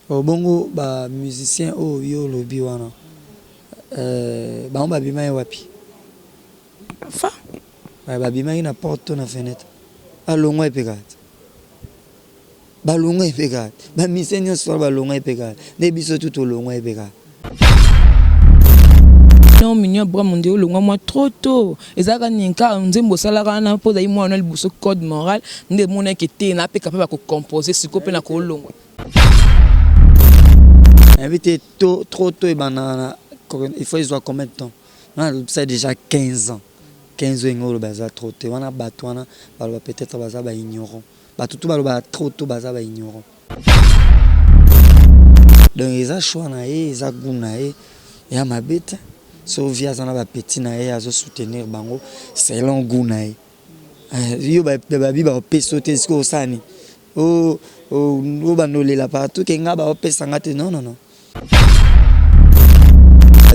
Oh bongo ba musiciens oyo yo olobi wana bango babimaki wapi? Fa. Babimaki na porte to na fenetre? Balongwa ye pe kaka te. Balongwa ye pe kaka te. Ba musiciens nionso wana balongwa ye pe kaka te. Nde biso tout tolongwa ye pe kaka. Non mignon Abraham nde olongwa mwa trop tot ezalaka nini kaka nzembo osalaka wana mpo ozali mwana na liboso code moral nde emonaki te na pe capable ya ko composer sikoyo mpe na kolongwa. Nayebi te trop tôt ebandaka na il faut ezwa combien de temps? Nga nalobisa dejà 15 ans, 15 ans elingi koloba eza trop te wana batu wana baloba peut etre baza ba ignorants batu tout balobaka trop tot baza ba ignorants. Donc eza choix na ye eza gout na ye eza mabe te soki vieux aza na ba petits na ye azo soutenir bango selon gout na ye yo babi bakopesa yo te sikoyo osala nini obanda olela partout ke nga baopesa nga te non non non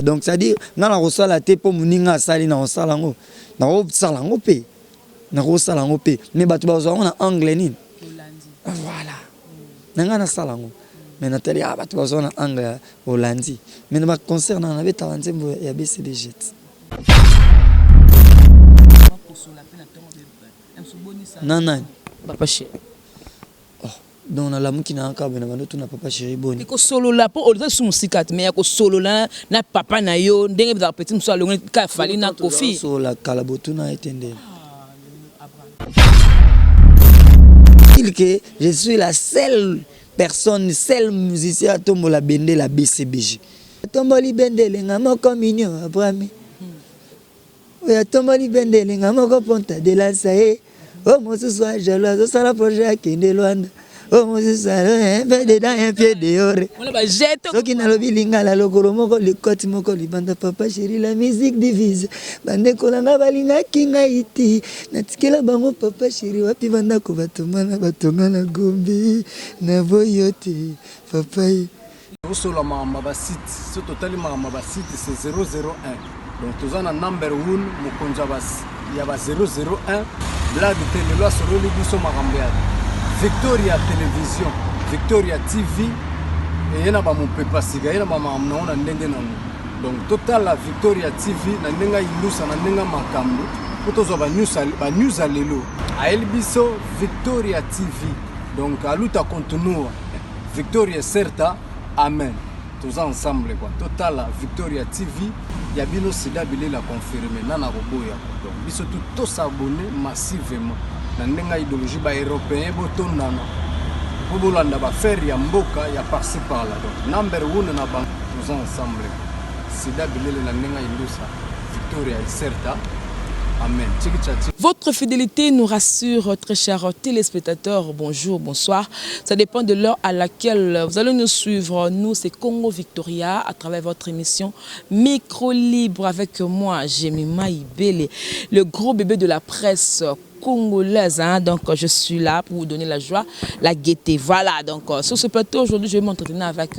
donc c'est à dire nga nakosala te mpo moninga asali nakosala yango nakosala yango mpe nakosala yango mpe mais bato bazwa yango na angle nini voilà na ngai nasala yango mais natali ah bato bazwa na angle ya olandi mais na baconcert na nabetaka nzembo ya bcbg na nani papa chéri oh, donc nalamuki na kaka boye na bando tuna papa chéri boni kosolola mpo oza lisusu mosika te mais ya kosolola na papa na yo ndenge ezalaka petit mosusu alongoli kaka Fally na Koffi solola kala botuna ye te nde il que je suis la seule personne seul musicien atombola bendela BCBG atomboli bendele nga moko mignon Abraham oyo atomboli bendele nga moko ponta de la saye oyo mosusu ajalo azosala projet akende Luanda oyo mosusu un pied dedans un pied dehors soki nalobi lingala lokolo moko likoti moko libanda papa chéri la musique divise bandeko na nga balingaki ngai te natikela bango papa chéri wapi bandako batonga na batonga na Gombe naboyi yo te papa ye Tosolola makambo ya ba site soki totali makambo ya ba site c'est 001 donc toza na number one mokonzi ya ba 001 blague te lelo asololi biso makambo ya Victoria Television Victoria TV eye na bamopepa sika eye na bamakambo nango na ndenge nango donc totala Victoria TV na ndenge ya indusa na ndenge ya makambo mpo tozwa banews ya lelo ayeli biso Victoria TV donc aluta continua Victoria Certa amen toza ensemble quoi totala Victoria TV ya bino sida bilela confirme nana koboya quoi donc biso tout to s'abonner massivement na ndenge ya idéologie ba européen botondana po bolanda ba faire ya mboka ya par-ci par-là donc number one na bango toza ensemble quoi sida bilele na ndenge ya indusa Victoria Certa amen tiki tcha tiki. Votre fidélité nous rassure, très chers téléspectateurs. Bonjour, bonsoir. Ça dépend de l'heure à laquelle vous allez nous suivre. Nous, c'est Congo Victoria, à travers votre émission Micro Libre avec moi, Jemima Ibele, le gros bébé de la presse congolaise. Hein? Donc, je suis là pour vous donner la joie, la gaieté. Voilà, donc, sur ce plateau, aujourd'hui, je vais m'entretenir avec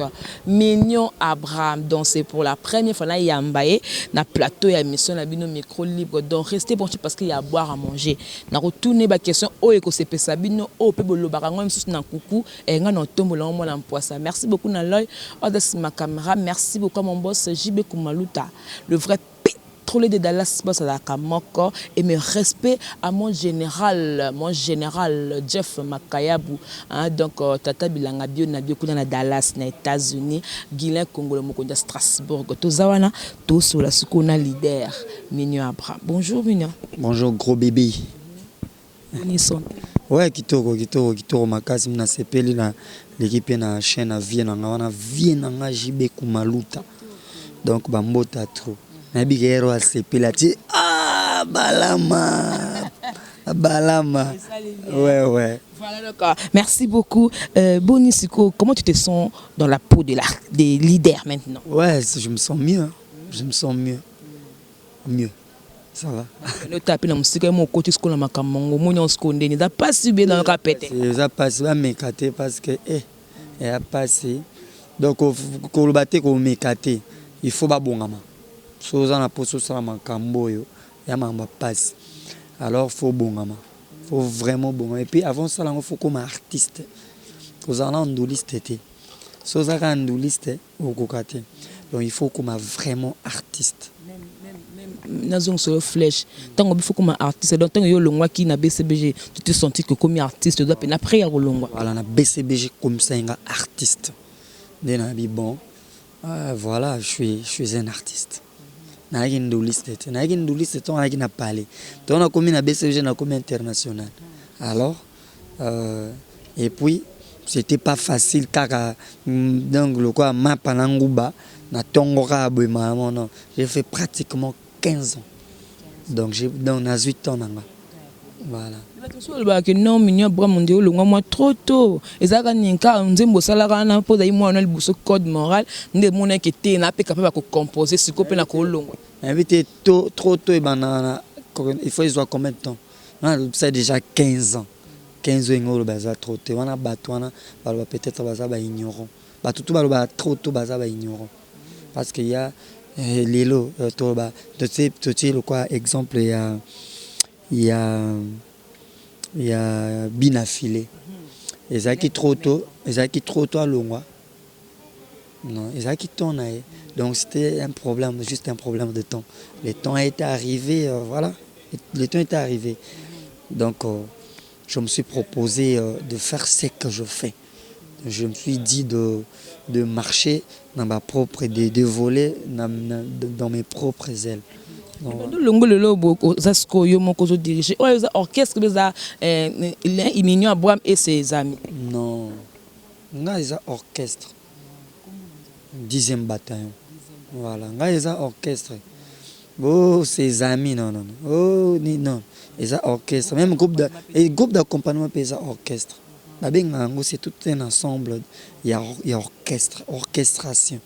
Mignon Abraham. Donc, c'est pour la première fois, là, Yambaye, na plateau, ya émission, na bino micro libre. Donc, restez branchés parce qu'il y a à boire, à manger. Na retourner ba question, oyo ekosepesa bino, oyo pe bolobaka ngo misusu na kuku, eh, nga na otombola ngo mwana mpwasa. Merci beaucoup na l'oeil, oyo ma caméra. Merci beaucoup à mon boss JB Kumaluta, le vrai pétrolier de Dallas, boss azalaka moko. Et mes respects à mon général Jeff Makayabu, hein, donc tata bilanga bio na bio kuna na Dallas na États-Unis, Guilain Congolo mokonzi ya Strasbourg. Toza wana tosola sikoyo na leader Mignon Abraham. Bonjour Mignon. Bonjour gros bébé. Boni santé? Ouais, kitoko kitoko kitoko makasi nasepeli na leki mpe na chaîne na vie na nga wana vie na nga JB Kumaluta. Donc bambota trop. Nayebi ke ero asepeli atie ah balama balama. Ouais. Voilà donc merci beaucoup. Boni siko, comment tu te sens dans la peau de la des leaders maintenant? Ouais, je me sens mieux. Je me sens mieux. Mieux. Ça va. Otape na mosika mo okoti sikoyo na makambo yango omoni yango sikoyo ndeni eza pasi be na yoka pete. Eza pasi bameka te parce que eh eya pasi donc koloba te komeka te il faut babongama so oza na mposa osala makambo oyo ya makambo ya pasi alors faut bongama faut vraiment bongama et puis avant osala yango faut koma artiste kozala na nduliste te. So oza kaka nduliste, okoka te. Donc il faut okoma vraiment artiste. Nazongisa yo flèche. Ntango bifo koma artiste, donc ntango yo olongwaki na BCBG, tu te senti que okomi artiste, oza pena prêt ya kolongwa? Voilà, na BCBG komisa nga artiste nde nayebi. Bon, voilà, je suis un artiste. Nayaki nduliste te, nayaki nduliste ntongo nayaki na palais. Ntongo nakomi na BCBG, nakomi international. Alors et puis c'était pas facile kaka donc lokola mapa na nguba na ntongo kaka boye mama. Non, j'ai fait pratiquement 15 ans, donc j'ai donc nazwi temps na nga, voilà. Bato mosusu balobaka ke non, Mignon Abraham nde olongwa mwa trop tôt. Ezalaka nini? Kaka nzembo osalaka wana mpo ozali mwana liboso, Code Moral, nde emonaki te napeka mpe bakocompose sikoyo mpe na kolongwa? Nayebi te. Trop tôt ebandaka na il faut ezwa combien de temps? Nga nalobisa déjà 15 ans. 15 ans engo oloba eza trop te. Wana bato wana baloba, peut-être baza baignorant. Bato tu balobaka trop tôt baza baignorant, parce que ya lelo toloba totie lokwa exemple ya Bina File. Ezalaki trop tôt? Ezalaki trop tôt alongwa? Non, ezalaki temps na ye. Donc c'était un problème, juste un problème de temps. Le temps était arrivé, voilà, le temps était arrivé. Donc je me suis proposé de faire ce que je fais. Je me suis dit de marcher dans ma propre, de voler dans mes propres ailes. Longo lelo oza sikoyo yo moko ozodirige oyo eza orchestre mpe eza Mignon Abraham et ses amis? Non, nga eza orchestre 10e bataillon. Voilà, ngai eza orchestre. Oh, ses amis, non, non, non. Oh ni non, eza orchestre. Même groupe de, et groupe d'accompagnement mpe eza orchestre. Babengaka yango, c'est tout un ensemble ya orchestre, orchestration,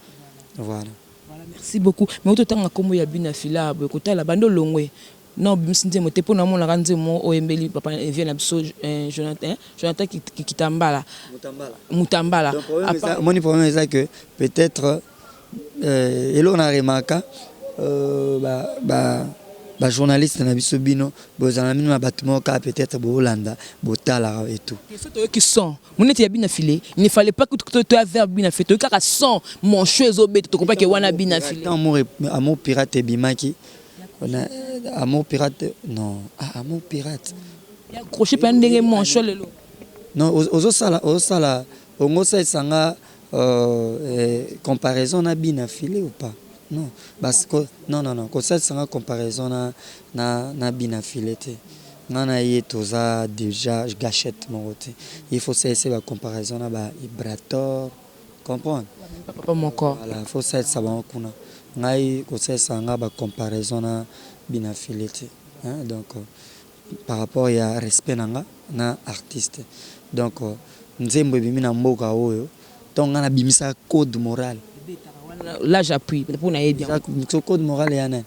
voilà. Voilà, merci beaucoup. Mais ototanga nkombo ya Bina Fila boye, kotala bando olongwe non, obimisi nzembo te. Mpo namonaka nzembo oyembeli papa vie na biso Jonathan, Jonathan Kitambala, Mutambala. Omoni, problème eza que peut-être eloko na remarka, bajournaliste na biso, bino bozala bino na bato moko kaka, peut-être boolanda, botalaka et tout. So toyoki son moneti ya Bina File, il ne fallait pas que toya vers Bina File. Toyoki kaka son moncho ezobeta, tokompaki wana Bina File. Amour pirate ebimaki, Amour pirate, non, ah, Amour pirate. Accroché mpe ndenge moncho lelo. Non, ozosala ongo osalisanga comparaison na Bina File ou pas? Non, parce que non, non, non, kosalisanga comparaison na Bina File te. Nga na ye toza déjà gâchette moko te. Il faut salisa bacomparaison na baibrator, comprendre? Papa moko. Voilà, faut salisa bango kuna. Ngai kosalisa nga bacomparaison na Bina File te, hein? Donc par rapport ya respect na nga na artiste. Donc nzembo ebimi na mboka oyo, ntongo nga nabimisaka Code Moral. Là j'appuie mpo nayebi. So Code Moral eya nani?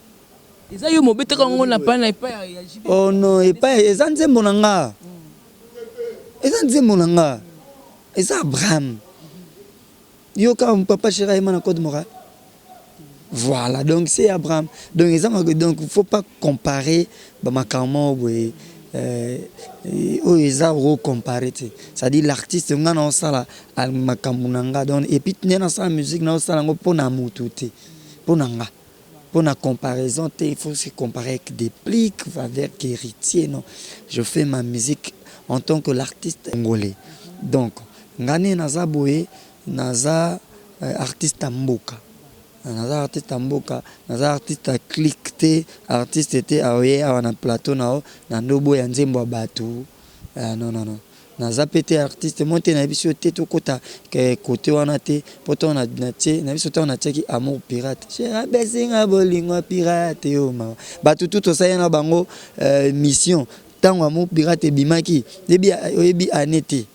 Eza yo mobetaka yango na pana epai ya Oh non, epai eza nzembo na nga, eza nzembo na nga, eza Abraham. Yoka, papa chéri ayema na Code Moral. Voilà, donc c'est Abraham. Donc eza, donc faut pas comparer bamakambo boye oyo eza okocompare te. C'est-à-dire l'artiste, nga na osala makambo na nga. Donc et puis nde nasala musique, naosala yango mpo na motu te, mpo na nga, mpo na comparaison te. Il faut se comparer avec des pliques, avec Héritier, non. Je fais ma musique en tant que l'artiste congolais. Donc nga nde naza boye, naza artiste ya mboka, naza artiste ya mboka, naza artiste ya clique te. Artiste te aoye awa na plateau na o na nde oboya nzembo ya bato. Non, non, non, naza mpe te artiste mo te. Nayebi so te, tokɔta kote wana te. Mpo ntango natie na biso, ntango natiaki Amour pirate, chéri abesinga bolingo pirate, yo mawa bato tu tosali na bango mission. Ntango Amour pirate ebimaki, oyebi ane te.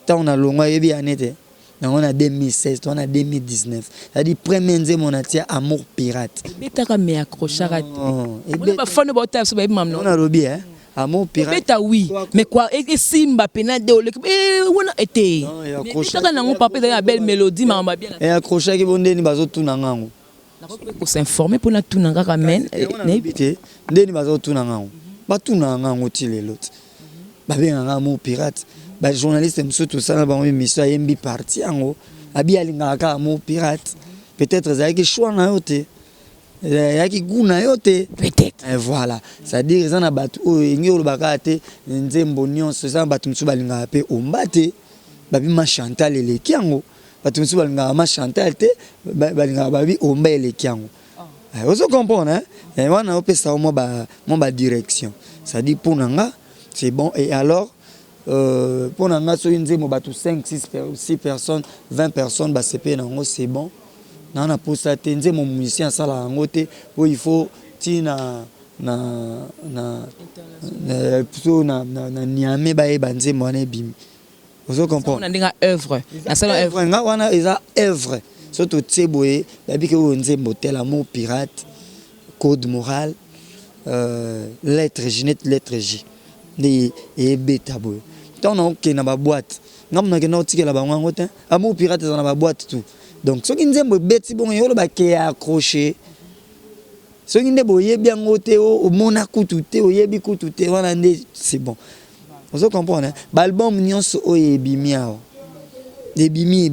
Ntango nalongwa, oyebi ane te, nango na 2016 to na 2019, c'est-à-dire premier nzembo natia Amour pirate. Ebetaka me accrochaka te. Bafano baotala biso, bayebi mamno. Nalobi Amour pirate. Ebeta, oui, mais quoi, esimba pena de oleki wana ete ebetaka nango. Papa, ezali na belle mélodie, makambo bien. Accrochaki bo ndeni bazotuna ngango. Kosinforme mpona tuna kaka men. Nayebi te ndeni bazotuna ngango, batuna ngango ti lelo te. Babengaka Amour pirate. Bajournaliste mosusu tosala bango émission, ayembi parti yango. Abi alingaka kaka Amour Pirate. Peut-être ezalaki choix na yo te, eyaki goût na yo te. Peut-être. Voilà, c'est-à-dire eza na bato oyo elingi oloba kaka te nzembo nyonso. Eza na bato mosusu balingaka mpe omba te, babi ma Chantal eleki yango. Bato mosusu balingaka ma Chantal te, balingaka, babi omba eleki yango. Ozo comprendre, hein? Wana opesa mwa badirection, c'est-à-dire mpo na nga c'est bon. Et alors mpo na nga, soki nzembo bato 5, 6, 6 personnes, 20 personnes basepeli na yango, c'est bon. Naa na posa te nzembo musicien asalaka yango te po il faut ntina na so na Niamey bayeba nzembo wana ebimi. Ozo comprendre? Na ndenge œuvre nasala œuvre. Nga wana eza œuvre. So totie boye, babiki oyo nzembo tel, Amour Pirate, Code Moral, Lettre J, net Lettre J nde eyebeta boye. Ntango naokende na baboîte, ngambo nakenda kotikela bango yango te. Amour Pirate eza na baboîte tout. Donc soki nzembo ebeti bongo, eyoloba ke accroché. Soki nde boyebi yango te, omona kutu te, oyebi kutu te, wana nde c'est bon. Ozo comprendre? Baalbum nyonso oyo ebimi awa, ebimi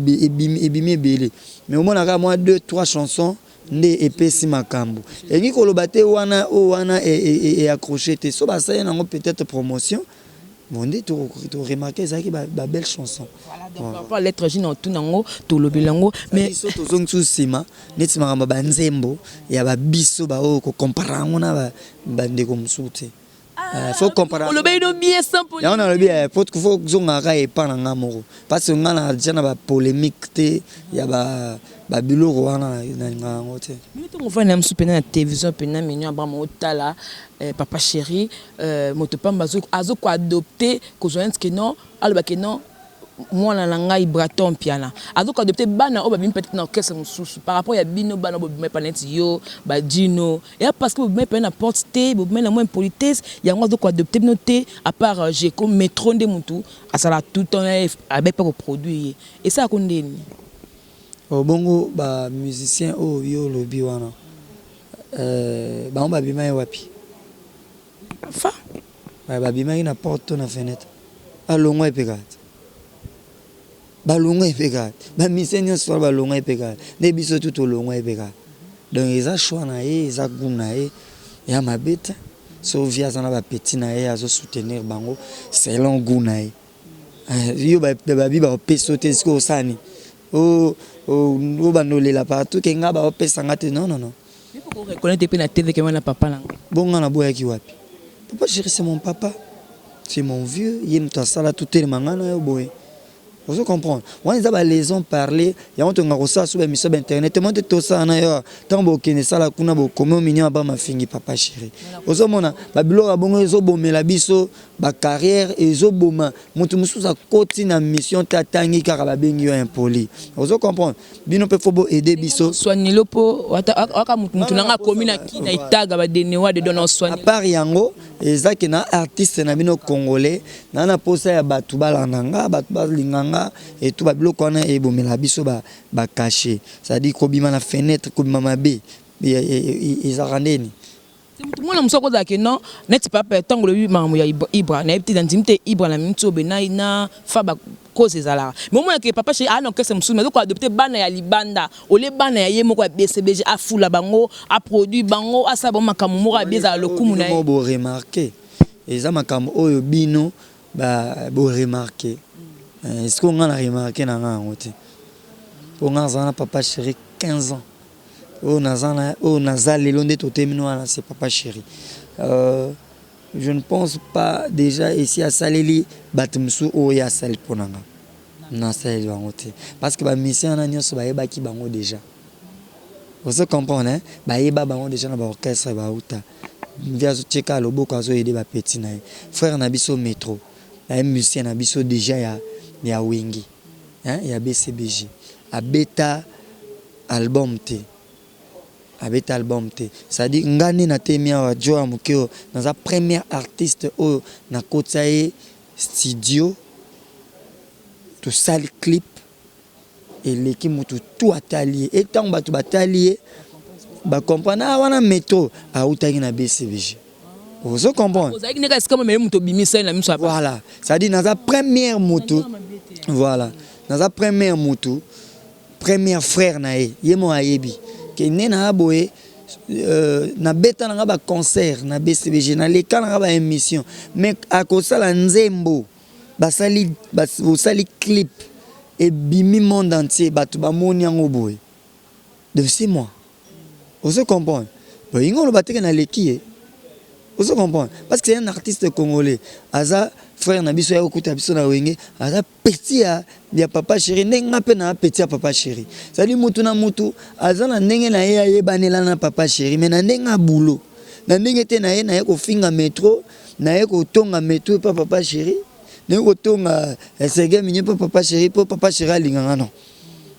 ebimi ebele, mais omonaka mwa deux, trois chansons nde epesi makambo. Elingi koloba te wana oyo wana eaccroché te. So basali nango peut-être promotion, bon, nde toremarquer ezalaki babelle chanson. Par Lettre J na otuna yango, tolobela yango. Mais so tozongi su nsima, neti makambo ya banzembo ya babiso baoyo, kocomparer yango na bandeko mosusu te. Faut comparer. Olobeli no bien sans. Yango nalobi, faut zongaka epa na nga moko, parce que nga na dia na bapolémique te ya babiloko wana, nalingaka yango te. Ntongo ofandi na mosu mpena na télévision, mpena Mignon Abraham, otala papa chéri, moto pamba azokoadopter, kozwa neti ke non, alobake non, mwana na ngai Braton Mpiana azokoadopter bana oyo babimi peut-être na orchestre mosusu par rapport ya bino. Bana oyo bobima epa neti yo, badino eya parce que bobima epa na porte te, bobima na mwa impolitesse, yango azokoadopter bino te. À part Jeko Métro nde motu asala tout temps abe mpe koproduire ye, esalako ndeni? Bongo bamusicien oyo yo olobi wana, bango babima ye wapi? Fa. Babimaki na porte to na fenêtre? Balongwa epe kaka te, balongwa epe kaka te. Bamusicien nyonso wana balongwa epe kaka nde biso tu tolongwa epe kaka. Donc eza choix na ye, eza goût na ye, ya mabe te. So vie aza na bapeti na ye, azosoutenir bango selon goût na ye. Yo babi baopesa yo te, sikoyo osala nini? Obanda olela partout ke nga baopesanga te? Non, non, non. Reconnaître mpe na TV ke wana papa na nga. Bon, nga naboyaki wapi? Papa chéri, c'est mon papa, c'est mon vieux. Ye moto asala totelema nga na yo boye. Ozo comprendre? Wana eza baraison parler. Yango tonga kosala so baémission bainternet te, mo te tosala na yo. Ntango bokende esala kuna, bokomi ominion aba mafingi papa chéri. Ozomona babiloko ya bongo ezobomela biso bacarrière, ezoboma moto mosusu akoti na mission te, atangi kaka, babengi yo impoli. Ozo comprendre? Bino mpe faut boaider biso. Soignelo mpo waka mutu nanga akomi na kina itaga badenewa de don soigne. À part yango, eza ke na artiste na bino congolais na posa ya bato balanda nga, bato balinga nga etu. Babiloko wana ebomela biso bacachet, c'est-à-dire kobima na fenêtre, kobima mabe ezalaka ndeni. Motu mwana mosu akozala ke non, neti papa ntango olobi makambo ya Ibra, nayebi te, nandimi te. Ibra na miniti oyo be na fa bacause ezalaka, mais omona ke papa chéri aa na orchestre mosusu, mais azokoadopter bana ya libanda olie bana ya ye moko ya BCBG, afula bango, aproduit bango, asala bango makambo moko abi ezala lokumu na ye. Boremarquer, eza makambo oyo bino boremarquer. Est-ce que nga na remarquer na nga yango te? Mpo nga aza na papa chéri 15 ans. Oyo naza na oyo naza lelo nde totemi wana, c'est papa chéri. Je ne pense pas déjà esi asaleli bato mosusu oyo ye asali mpo na nga, nasaleli bango te, parce que bamusicien wana nyonso bayebaki bango déjà. Ozo comprendre, hein? Bayeba bango déjà na baorchestre bauta. Nde azotieka loboko, azoaider bapeti na ye. Frère na biso Métro aye, musicien na biso déjà ya Wenge, hein? Ya BCBG, abeta album te, abeta album te. C'est-à-dire nga nde natemi awa jo ya moke oyo, naza premier artiste oyo nakotisa ye studio, tosali clip eleki motu tu atali ye. E ntango bato batali ye, bacomprendre: ah, wana Métro autaki na BCBG. Ozo comprendre? Ozalaki ndenge esika momele moto obimisa ye na miso ya Voilà, c'est-à-dire naza première motu, voilà, naza première motu. Premier frère na ye, ye moko ayebi ke nde na boye. Nabeta na nga baconcert na BCBG, naleka na nga baémission, mais akosala nzembo, basali osali clip, ebimi monde entier, bato bamoni yango boye. Donc c'est moi, ozo comprendre? Bon, ingo oloba teke naleki ye, ozo comprendre? Parce que c'est un artiste congolais, aza frère na biso, ya kokuta biso na Wenge, aza petit ya Papa Chéri, ndenge nga mpe na petit ya Papa Chéri. C'est-à-dire mutu na mutu aza na ndenge na ye ayebanela na Papa Chéri, mais na ndenge ya bulo, na ndenge te na ye na ye kofinga Métro, na ye kotonga Métro epa Papa Chéri, ndenge kotonga Sege Minye mpo Papa Chéri, mpo Papa Chéri alinganga. Non,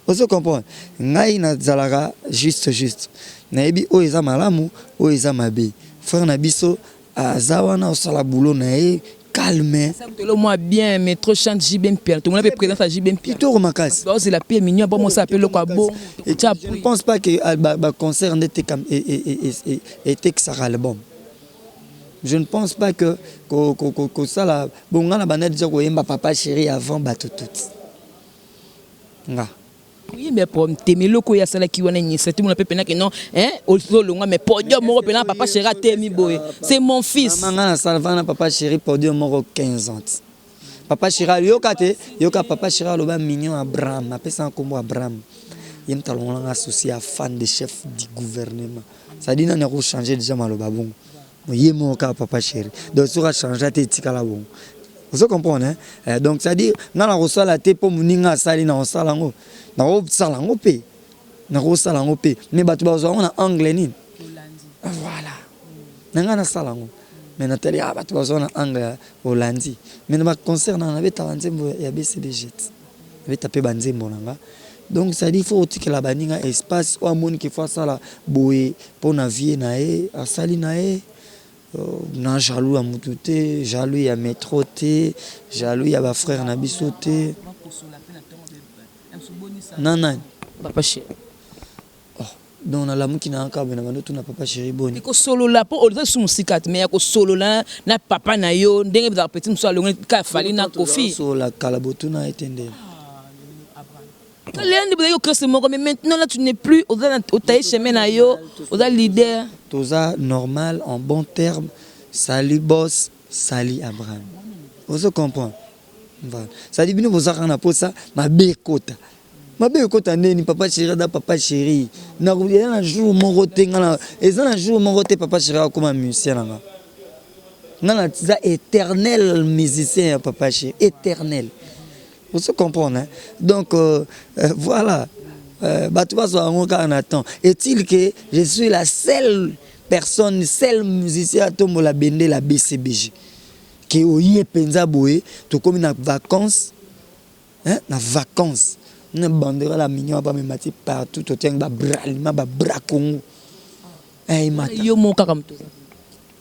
ozo comprendre? Ngai nazalaka juste juste, nayebi oyo eza malamu, oyo eza mabe. Frère na biso aza wana, osala boulot na ye calme. Mwa bien, Métro chante JB Mpiana, tomona mpe présence ya JB Mpiana. Kitoko makasi. Baozela mpe mignon bomosala mpe eloko ya bongo. Je ne pense pas que baconcert nde etekisaka album. Je ne pense pas que kosala bon. Nga na banda déjà koyemba Papa Chéri avant bato tuti nga. Oyemba problème te, mais eloko oyo asalaki wana, initiative mona mpe penake non ozolongwa, mais podium moko mpena Papa Chéri atemi boye, c'est mon fils. Nga nasala vana Papa Chéri podium moko 15 ans. Papa Chéri yoka te, yoka Papa Chéri aloba Mignon Abraham, apesanga nkombo Abraham, ye moto alongolanga associé ya fan de chef du gouvernement. C'est-à-dire nani akochange déjà maloba bongo? Ye moko kaka Papa Chéri. Donc soki achange te, etikala bongo, ozo comprendre, hein? Donc c'est à dire nga na kosala te mpo moninga asali, na kosala yango, nakosala yango mpe, nakosala yango mpe, mais bato bazwa yango na angle nini? Voilà, na ngai nasala yango, mais natali, ah, bato bazwa na angle ya olandi. Mais na baconcert na nabeta banzembo ya BCBG, nabeta mpe banzembo na nga. Donc c'est à dire faut otikela baninga espace. Oyo amoni ke faut asala boye mpo na vie na ye, asali na ye. Na jaloux ya mutu te, jaloux ya Métro te, jaloux ya bafrère na biso te. Na nani? Papa Chéri. Oh, donc nalamuki na kaka boye na bando tuna Papa Chéri boni. Kosolola mpo oza lisusu mosika te, mais ya kosolola na papa na yo ndenge ezalaka, petit mosusu alongoli ka Fally na Kofi. Solola kala, botuna ete nde. Lelo nde bozalaki orchestre moko, mais maintenant là tu n'es plus, oza otaye chemin na yo, oza leader. Toza normal, en bon terme. Salut boss, salut Abraham, ozo comprendre? Voilà, c'est-à-dire bino boza kaka na posa mabe ekota, mabe ekota ndeni. Papa Chéri aza Papa Chéri, eza na jour moko te, nga eza na jour moko te Papa Chéri akoma musicien na nga. Nga naza éternel musicien ya Papa Chéri, éternel, ozo comprendre, hein? Donc voilà, bato bazwa yango kaka na temps. Est-il que je suis la seule personne, seul musicien atombola bendela BCBG, ke oye mpenza boye, tokómi na vacances, hein? Na vacances na banderole ya Mignon bamema ti partout, totiangi babralima babra Congo emata. Yo moko kaka moto.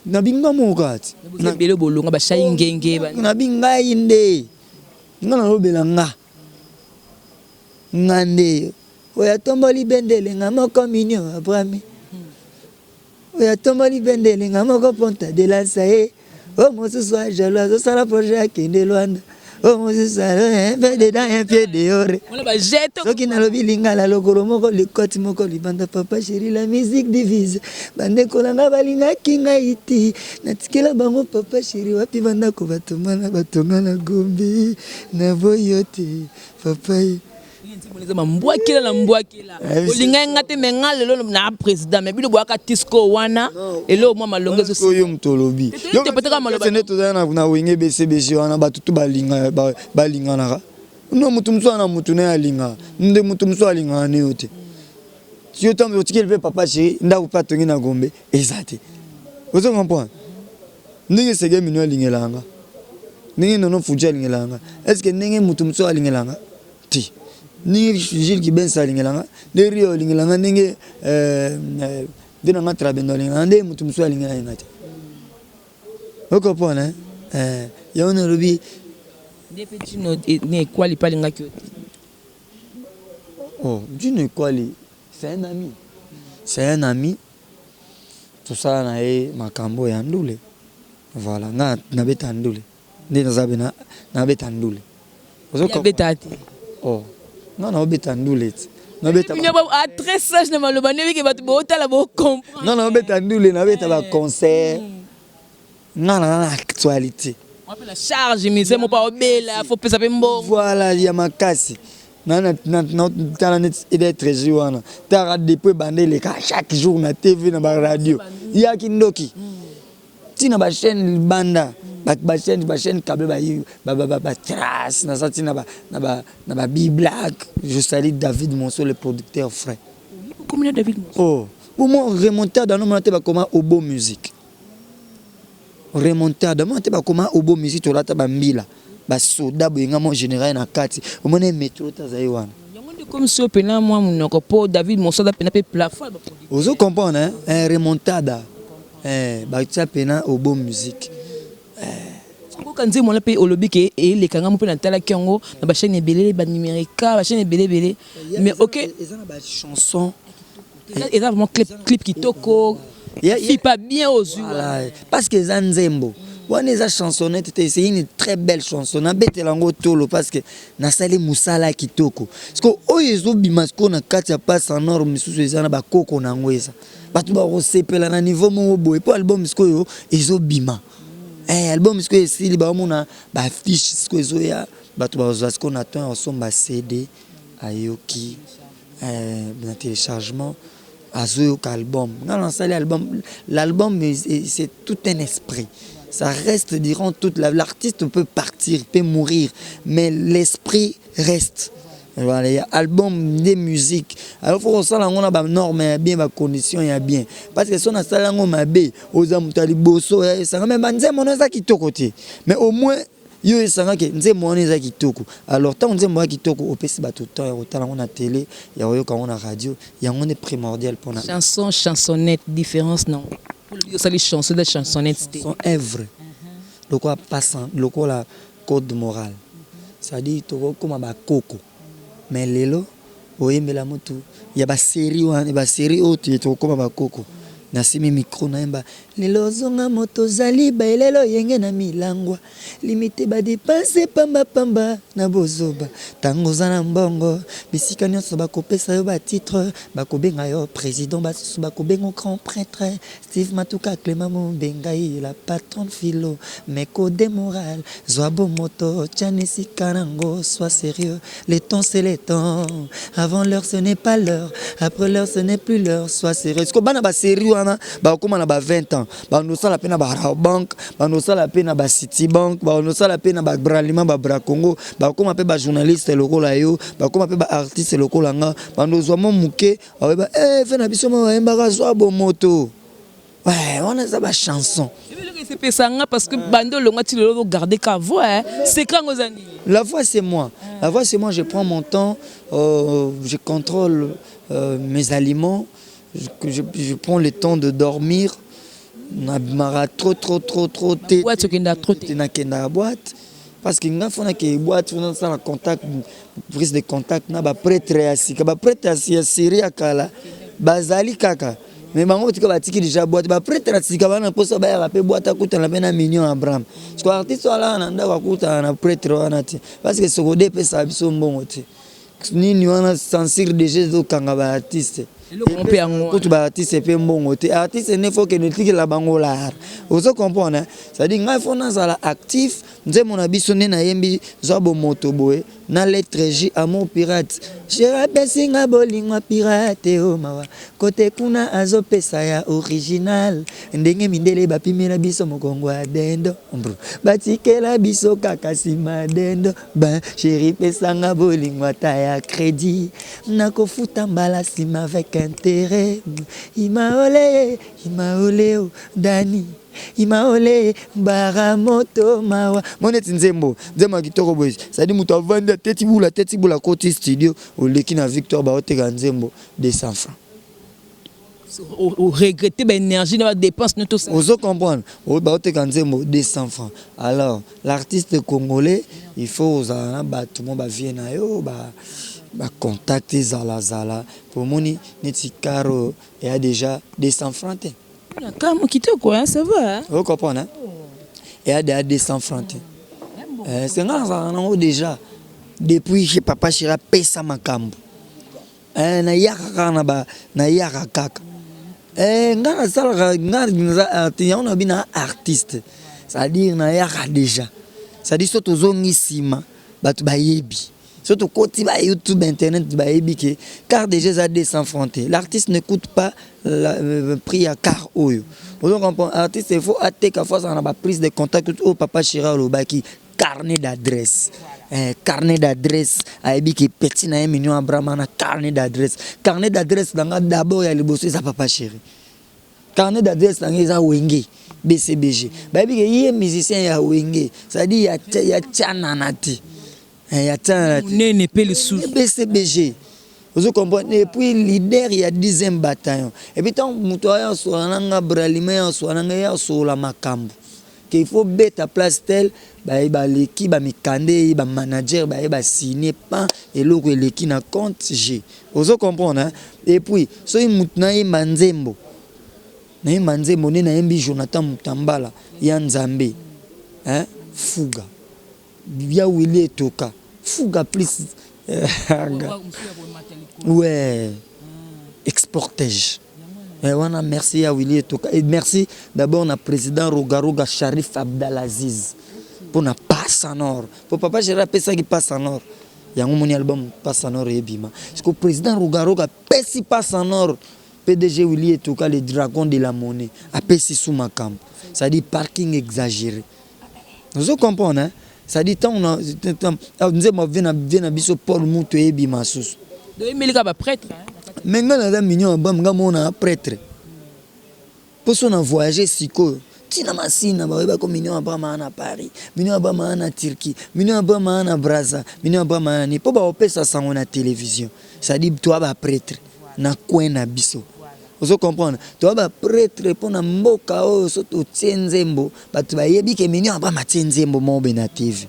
Na binga moko kaka ti. Ebele bolonga bashai ngenge. Na bingai nde nga nalobela nga, nga nde oyo atomboli bendele nga moko, Mignon Abrami oyo atomboli bendele nga moko, ponta de lansa ye. Oyo mosusu ajalo azosala projet akende Lwanda, oyo mosusu un pied dedans, un pied dehors. Soki nalobi lingala, lokolo moko likoti, moko libanda. Papa Chéri, la musique divise. Bandeko na nga balingaki ngai ti natikela bango Papa Chéri. Wapi bandako batonga batonga na Gombe? Naboyi yo te, papa ye. Eza mambwakela na mbwakela. Olingai nga te, mais nga lelo na président, mais bino boyaka tisco wana eloko mwa malongo. Oyo moto olobi nde tozala na Wenge BCBG wana, bato tu balinganaka. No, motu mosusu ana motu naye alingaka nde, motu mosusu alingaka ne yo te. Yo ntango otikeli mpe Papa Chéri ndako mpe atongi na Gombe, eza te. Ozo comprendre ndenge Sege Mino alingelaka nga, ndenge Nono Fuji alingelaka nga? Est ce que ndenge motu mosusu alingelaka nga te, ndenge Gilles Kibensa alingelanga, nde Rio alingelanga, ndenge nde nanga Trabendo alingelanga, nde motu mosusu alingelaki nga te? Okocomprendre? Yango nalobi. Nde mpe Dino Ekwali mpe alingaki yo te. Oh, Dino Ekwali, c'est un ami, c'est un ami. Tosala na ye makambo ya ndule. Voilà, nga nabeta ndule nde naza be nabeta ndule. Abeta te. Oh, nga naobeta ndule ti. Nabeta a très sage na maloba ndenge ke bato bootala bocomprendre. Non, nabeta ndule, nabeta baconcert. Nga naza na actualité. Wape na charge mise mo pa obela, faut pesa pe mbongo. Voilà, ya makasi. Tala neti edetre ji wana, tala depuis ebanda eleka chaque jour na TV, na baradio, yaki ndoki ntina bachaîne libanda, bachaîne câble, batrace naza ntina na babiblack. Je salue David Monso, le producteur frère. Combien David Monso? Oh, pour moi remontada nomona te, bakoma obo musique remontada mona te, bakoma obo musique. Tolata bambila basoda boyenga mo général na kati, omona métro te azali wana. Yango nde comme si opena mwa monoko mpo David Monso aza pena mpe plafond. Ozo comprendre, hein? Remontada, batia pena obo musique. Okoka nzembo wana mpe olobi ke elekanga mo mpe natalaki yango na bachaîne ebele, banumérica, bachaîne ebele ebele, mais ok. Eza na bachanson. Eza vraiment clip kitoko, fipa bien ozwi. Voilà, parce que eza nzembo wana, eza chansonnette te, c'est une très belle chanson. Nabetela yango tolo parce que nasali mosala ya kitoko. Siko oyo ezobima sikoyo na kati ya Passe en Or misusu eza na bakoko na yango, eza bato bakosepela na niveau moko boye mpo album sikoyo ezobima. Album sikoyo esili, baomona bafiche sikoyo ezoya, bato bazwa sikoyo na temps ya kosomba CD, ayoki na téléchargement, azoyoka album. Nga nasali album. L'album, c'est tout un esprit, ça reste durant toute la, l'artiste peut partir, peut mourir, mais l'esprit reste. Voilà, ya album nde musique. Alors faut kosala yango na banorme ya bien, bacondition ya bien, parce que so nasala yango mabe, oza moto ya liboso esanga me banzembo wana eza kitoko te. Mais au moins yo esangaki nzembo wana eza kitoko. Alors ntango nzembo wana kitoko, opesi bato temps ya kotala yango na télé, ya koyoka yango na radio. Yango nde primordial mpona Chanson, chansonnette, différence non? Osali chanson de chansonnette te. Son œuvre lokola passant, lokola code moral, c'est-à-dire tokokóma bakoko, mais lelo oyembela motu ya basérie wana, basérie oyo tokokóma bakoko. Nasimi micro, nayemba lelo ozonga moto, ozali baelelo yenge na milangwa, limite badépenses pambapamba na bozoba. Ntango oza na mbongo, bisika nyonso bakopesa yo batitre, bakobenga yo président, basusu bakobenga grand prêtre. Steve Matuka, Clément Mobengai, la patronne philo, mais code moral, zwa bomoto, tiana esika nango, sois sérieux. Le temps, c'est le temps. Avant l'heure, ce n'est pas l'heure, après l'heure, ce n'est plus l'heure, sois sérieux. Siko bana basérie wana bakokóma na ba 20 ans, bandosala mpe na babank, bandosala mpe na bacitibank, bandosala mpe na babralima, babracongo, bakóma mpe bajournaliste lokola yo, bakóma mpe baartiste lokola nga, bandozwa mo moke, aoyeba fe na biso mo bayembaka zwa bomoto. Ouais, wana eza bachanson. Eloko esepesanga parce que bande olongwa ti lelo ogarde ka voix, secret yango eza nini? La voix, c'est moi. La voix, c'est moi. Je prends mon temps, je contrôle mes aliments, je prends le temps de dormir. Nabimaka trop trop trop trop te. Boîte okendaka trop te? Nakendaka boîte parce que nga fo nakee boîte, fo nasala contact, prise de contact na baprêtre ya sika, baprêtre ya série ya kala bazali kaka, mais bango tika batiki déjà boîte. Baprêtre ya sika bana mposa bayaka mpe boîte, akutana mpe na Mignon Abraham. Parce que artiste alaka na ndako, akutana na prêtre wana te, parce que sokode epesaka biso mbongo te. Nini wana, censure déjà ezokanga baartiste. Eloko mpe yango. Kutu baartiste mpe mbongo te. Artiste nde faut kende etikela bango lar, ozo comprendre? C'est-à-dire ngai faut nazala actif. Nzembo na biso nde nayembi zwa bomoto boye na lettre J, amour pirate. Chéri apesinga bolingo pirate, o mawa kote kuna azopesa ya original. Ndenge mindele bapimela biso mokongo ya dendo, batikela biso kaka nsima dendo. Ba chéri, pesanga bolingo ata ya crédit, nakofuta mbala nsima avec intérêt. Imaole imaoleo dani imaole bara moto mawa mo neti nzembo, nzembo ya kitoko boye. C'est-à-dire moto avandi, ateti bula, ateti bula, akoti studio, oleki na Victoire, baoteka nzembo 200 francs. Oregrete baénergie na badépense no tosala. Ozo comprendre? Oyo baoteka nzembo 200 francs. Alors l'artiste congolais, il faut ozala na bato mo bavie na yo, bacontact ezalazala po omoni neti car oyo eya déjà 200 francs te. Kamo kitoko, hein, ça va, hein? Ozo comprendre, hein? Eya déjà 200 francs te. Se nga nazalaka nango déjà depuis chez papa chéri apesa makambo. Eh, nayaka kaka na ba nayaka kaka eh, nga nasalaka nga yango na bina artiste, c'est-à-dire nayaka déjà, c'est-à-dire so tozongi nsima, bato bayebi, so tokoti ba YouTube, internet, bayebi ke car déjà eza 200 francs te. L'artiste ne coûte pas la, prix ya car oyo ozo comprendre. Artiste, il faut ateka, faut azala na baprise de contact oyo papa chéri alobaki, carnet d'adresse. Carnet d'adresse, ayebi ke petit na ye Mignon Abraham na carnet d'adresse. Carnet d'adresse na nga d'abord ya liboso eza papa chéri. Carnet d'adresse na nga eza Wenge BCBG. Bayebi ke ye musicien ya Wenge, c'est-à-dire ya tianana te, ya tianana te. Monene mpe lisusu. BCBG, ozo comprendre? Et puis leader ya 10e bataillon. Et puis ntango moto aya asola na nga, bralima ya asola na nga, ye asola makambo ke il faut beta place tel, baye baleki bamikanda, ye bamanager baye basigne pan, eloko eleki na compte g, ozo comprendre, hein? Et puis soki motu nayemba nzembo, nayemba nzembo nde nayembi Jonathan Mutambala ya Nzambe, hein? Fuga ya Wili Etoka, fuga plus, ouais, exportage wana. Merci ya Wili Etoka et merci d'abord na président Rogaroga Sharif Abdalaziz mpona Passe en Or, po papa chéri apesaki Passe en Or. Yango moni album Passe en Or ebima parce que président Rogaroga apesi Passe en Or. PDG Wili Etoka, le dragon de la monnaie, apesi su makambo, c'est-à-dire parking exagéré, ozo comprendre, hein? C'est-à-dire ntango nzembo vie na biso Paul Mutu eyebima susu. Oyembelika baprêtre. Mais ngai naza Mignon Abraham, ngai mona prêtre, mpo so na voyage sikoyo ntina Masina, bayebako Mignon Abraham aa na Paris, Mignon Abraham aa na Turquie, Mignon Abraham aa na Braza, Mignon Abraham aa na nini, mpo baopesa sango na télévision. C'est-à-dire toa baprêtre na coin na biso, ozo comprendre? Toa baprêtre mpo na mboka oyo. So totie nzembo, bato bayebi ke Mignon Abraham atie nzembo moko be na TV,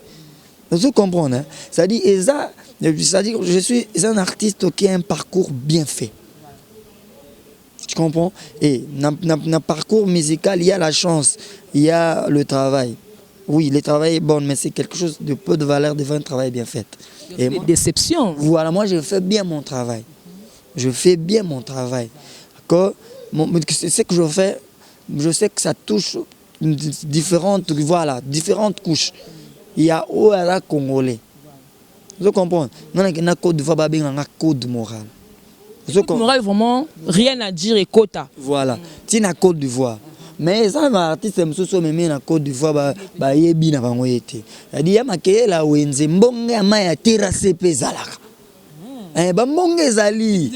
ozo comprendre, hein? C'est-à-dire eza, c'est-à-dire je suis un artiste qui a un parcours bien fait. Tu comprends? Et dans le parcours musical, il y a la chance, il y a le travail. Oui, le travail est bon, mais c'est quelque chose de peu de valeur devant un travail bien fait. Et moi, déception. Voilà, moi je fais bien mon travail. Je fais bien mon travail. Que, ce que je fais, je sais que ça touche différentes, voilà, différentes couches. Il y a où il Congolais. Vous comprenez? Non, il y a Côte d'Ivoire, il y a code moral. Moral, vraiment rien à dire et quota. Voilà, ti na Côte d'Ivoire, mais eza na baartiste mosusu omemi na Côte d'Ivoire, bayebi na bango ye te. Adi ya makeyela wenze, mbonge ya mai ya terrasse mpe ezalaka, bambonge ezali.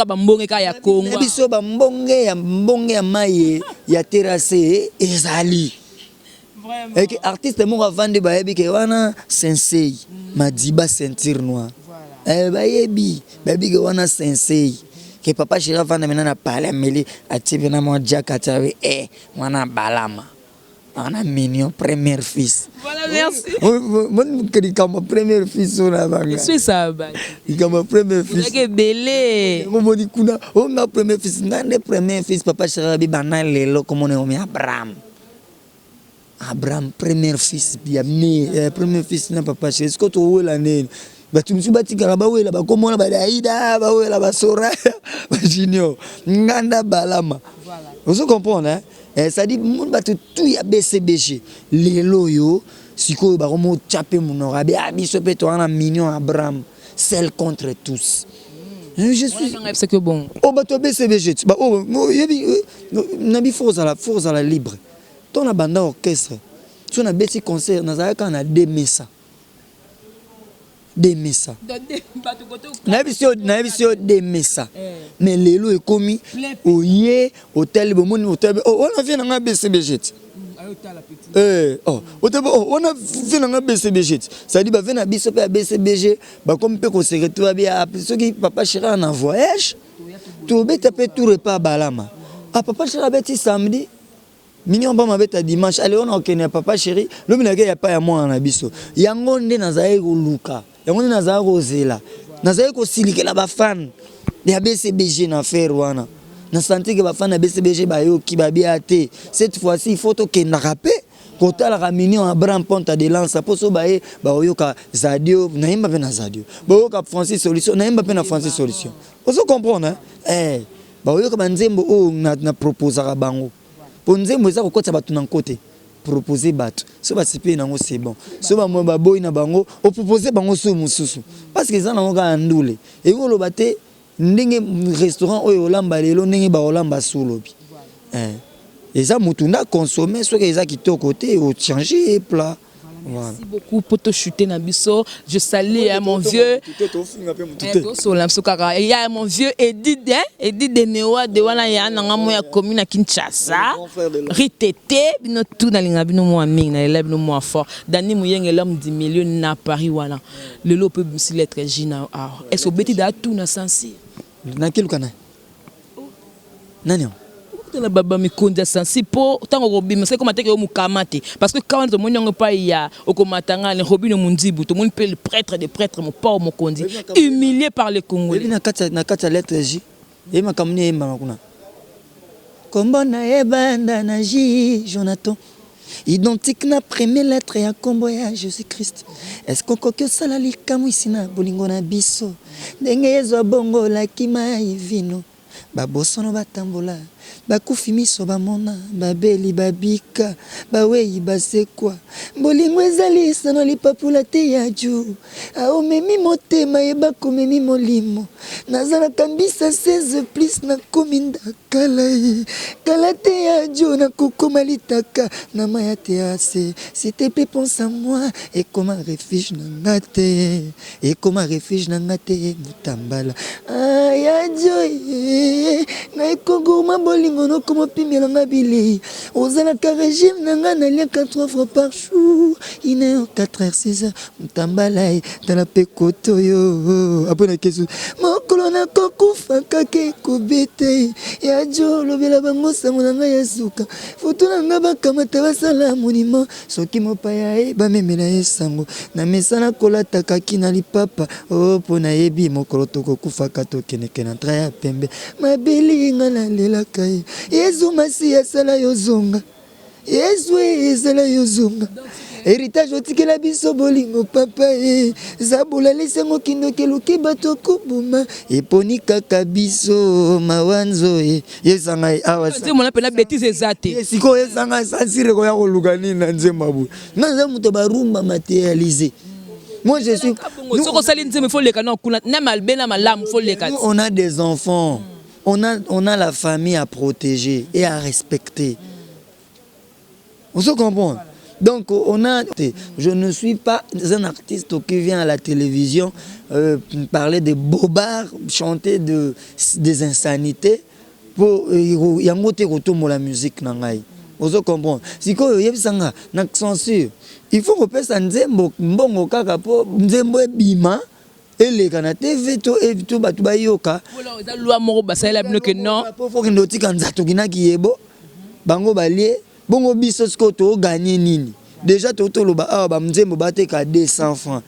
Bambonge kaka ya Congo. Biso bambonge ya mbonge ya mai ya terrasse ezali eke artiste moko avandi, bayebi ke wana sensei Madiba ceinture noire. Bayebi ke wana sensei, ke papa chéri avanda mena na palais, ameli, atie mpena mwa jaka, atia be mwana balama wana Mignon premier fils. Voilà, merci. Likambo premier fils oyo na banga. Likambo premier fils. Ebele. Omoni kuna onga premier fils, nga nde premier fils. Papa chéri abi bana lelo komona omi Abraham, Abraham premier fils ya me premier fils na papa chéri. Sikoyo towela nini? Bato mosusu batikaka bawela bakomona badaida, bawela basoraya, bajunior, nganda balama, ozo comprendre, hein? C'est-à-dire bato tu ya BCBG lelo oyo sikoyo bakomotya mpe monoko abe a biso mpe toza na Mignon Abraham, seul contre tous. Je suis C'est que bon. Oh, bato ya BCBG yebi nabi, faut ozala libre. To na banda orchestre, so nabeti concert, nazalaka kaka na deux mesa, deux mesa. Nayebisi yo deux mesa, mais lelo ekomi oye otali, bomoni otali wana vie nanga BCBG ti wana vie nanga BCBG ti. C'est-à-dire bavie na biso mpe ya BCBG bakomi mpe koseretrouve, babi soki papa chéri na voyage, tobeta mpe tour epa balama. Ah, papa chéri abeti samedi, Mignon Abraham abeta dimanche. Ale wana okende ya papa chéri, lobi nake ya pa ya mwana na biso. Yango nde nazalaki koluka, yango nde nazalaki kozela, nazalaki kosilikela bafan ya BCBG na affaire wana. Na senti ke bafan ya BCBG bayoki, babia te, cette fois-ci il faut tokendaka mpe. Kotalaka Mignon Abraham Ponta de Lança mpo so baye baoyoka Zadio, nayemba mpe na Zadio, baoyoka Francis Solution, nayemba mpe na Francis Solution. Ozo comprendre, eh? Baoyoka banzembo oyo na proposaka bango, mpo nzembo eza kokotisa bato na nko te. Propose bato, so basepeli nango, c'est bon. So bamwe baboyi na bango, opropose bango so mosusu, parce que eza nango kaka ndule. Elingi oloba te ndenge restaurant oyo olamba lelo, ndenge baolamba su olobi, eh. Eza motu nde aconsommer. Soki eza kitoko te, ochange plat. Voilà. Merci beaucoup pour te chuter na biso. Je salue, hein, mon vieux. Tosola biso kaka. Ya mon vieux Edith, hein, Edith de Newa de wana ya nanga mo ya commune ya Kinshasa. Ritete bino tout, nalinga bino mwa mingi, nalela bino mwa fort. Dani Muyenge, l'homme du milieu na Paris wana. Lelo pe bimisi lettre J na awa. Est-ce que obeti da tout na sensi? Nakeluka nani? Nani yango? Okutana baba mikonzi ya sensi mpo ntango okobima soki ekoma teke yo mokama te, parce que kawana tomoni yango epai ya okomata nga Robino Mundibu, tomoni mpe le prêtre de prêtre, mopao mokonzi, humilié par les Congolais. Oyebi, na kati ya lettre J, eyebi makambo nini eyembama kuna? Kombo na ye banda na J, Jonathan, identique na première lettre ya kombo ya Jésus Christ. Est-ce okoki osala likamwisi na bolingo na biso ndenge ezwa bongolaki mai vino? Babosono batambola, bakufi miso bamona, babeli babika, bawei basekwa. Bolingo ezali sano lipapula te ya ju aomemi motema, yeba komemi molimo. Nazalaka mbisa 16 plus, nakomi ndakala ye kala te ya jo, nakokoma litaka na maya te. Ase, s'il te plaît, pense à moi. Ekoma refuge na nga te, ekoma refuge na nga te. Mutambala ya jo, ngai kogurma bolingo nokoma opimelanga bilei. Ozalaka régime na nga, naliaka 3 fois par jour, 1 heure, 4 heures, 6 heures. Mutambala ye, tala mpe koto oyo apres na kesu mokolo nakokufa kaka ekobete ya jo. Olobela bango sango na ngai ya suka, foto na ngai bakamata basala monument. Soki mopaya ye, bamemela ye sango na mesana kolataka na lipapa o, mpo nayebi mokolo tokokufaka, tokendeke na train ya pembe. Mabeli nga nalelaka ye. Yezu Masi asala yo zonga, Yesu ezala yo zonga. Héritage otikela biso bolingo, papa e zabola lesango kindoki eluki bato koboma, eponi kaka biso mawa nzoye yesanga awa. Nzembo mpena bétise eza te. Sikoyo esanga censure koya koluka nini na nzembo ya boye? Nga naza moto barumba matérialisé. Moi, je suis Soki osali nzembo, faut leka na kuna na malbe na malamu, faut leka. Nous, on a des enfants, on a la famille à protéger et à respecter. On se comprend? Donc, on a, je ne suis pas un artiste qui vient à la télévision parler de bobards, chanter des insanités pour yango te kotombola musique na ngai. Ozo comprendre? Sikoyo oyebisanga, na censure, il faut kopesa nzembo mbongo kaka mpo nzembo ebima, eleka na TV to bato bayoka. Eza loi moko basalela bino ke non? Po fokende otika nzatoki kinaki yebo bango balie bongo. Biso sikoyo toganye nini? Déjà toloba awa, banzembo bateka 200 francs.